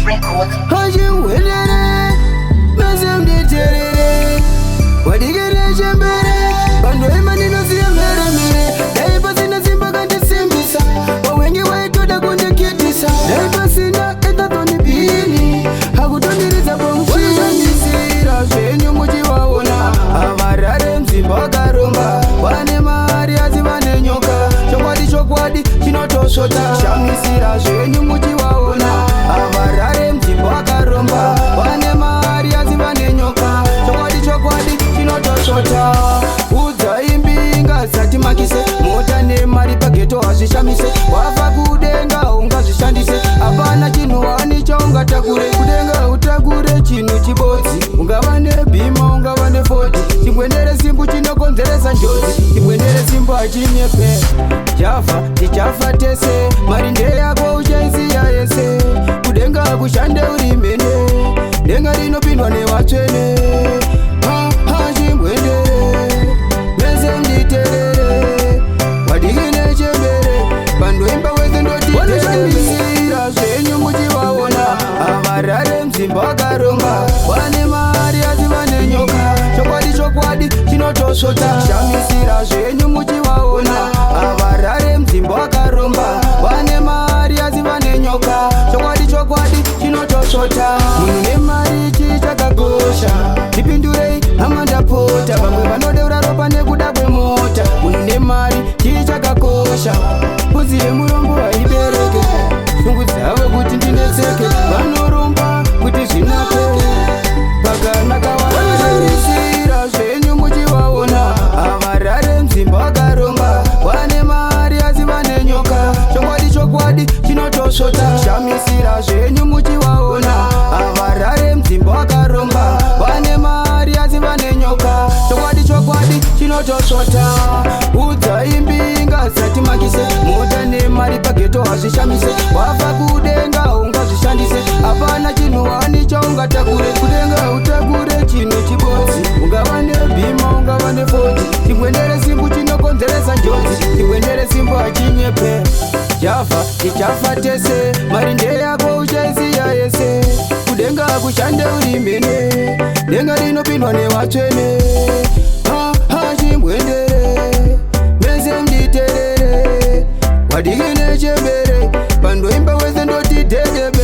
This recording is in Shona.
Records. Achimwendere mese mnditerere wadikire chembere vandoima ndinosiya mheremhere. Dai pasina simba kandisimbisa, wawenge waitoda kundikitisa. Dai pasina etatonipini hakutondiridza pamushinisira zvenyu muchivaona. Havarare mzimba, vakaromba, vane mari asi vane nyoka. Chokwadi, chokwadi chinotosvota. Shamisira zvenyu muchivaona. Havarare mzimba, vakaromba, vane mari asi vane nyoka. Chokwadi, chokwadi chinotosvota. Udzai mbinga zati makise mota nemari pageto hazvishamise. Wafa kudenga ungazvishandise, hapana chinhu wani chaungatakure kudenga. Utakure chinhu chibodzi, ungava neBeamer, ungava neFord. Chibwendere simbu chinokonzeresa njodzi. Chibwendere simbu hachinyepe. Chafa tichafa tese, mari ndeyako uchaisiya yese. Kudenga kushande uri mene, denga rinopindwa nevatsvene. Chibwendere mese mnditerere wadikine chembere vandoimba wese ndotishamisira zvenyu muchivaona. Havarare mzimba, vakaromba, vane mari asi vane nyoka. Chokwadi, chokwadi chinotosvota. Shamisira zvenyu muchivaona. Havarare mzimba, vakaromba, vane mari asi vane nyoka. Chokwadi, chokwadi chinotosvota. Munhu nemari chii chakakosha? Ndipindurei hama, ndapota. Vamwe vanodeura ropa nekuda kwemota. Munhu nemari chii chakakosha? Mbudzi yemurombo haibereke. Shungu dzavo kuti ndinetseke, vanoromba kuti zvinake pakanaka. Vanoshandisira zvenyu muchivaona. Havarare mzimba, vakaromba, vane mari asi vane nyoka. Chokwadi, chokwadi chinotosvota. Shamisira zvenyu muchivaona. Havarare mzimba, vakaromba, vane mari asi vane nyoka. Chokwadi, chokwadi chinotosvota. Udzai mbinga zati makise mota nemari pageto hazvishamise. Wafa kudenga ungazvishandise, hapana chinhu wani chaungatakure kudenga. Utakure chinhu chibodzi, ungava neBeamer, ungava neFord. Chibwendere simbu chinokonzeresa njodzi. Chibwendere simbu hachinyepe. Chafa tichafa tese, mari ndeyako uchaisiya yese. Kudenga kushande uri mene, denga rinopindwa nevatsvene. Chibwendere mese mnditerere wadikine chembere pandoimba wese ndoti dhedhebe.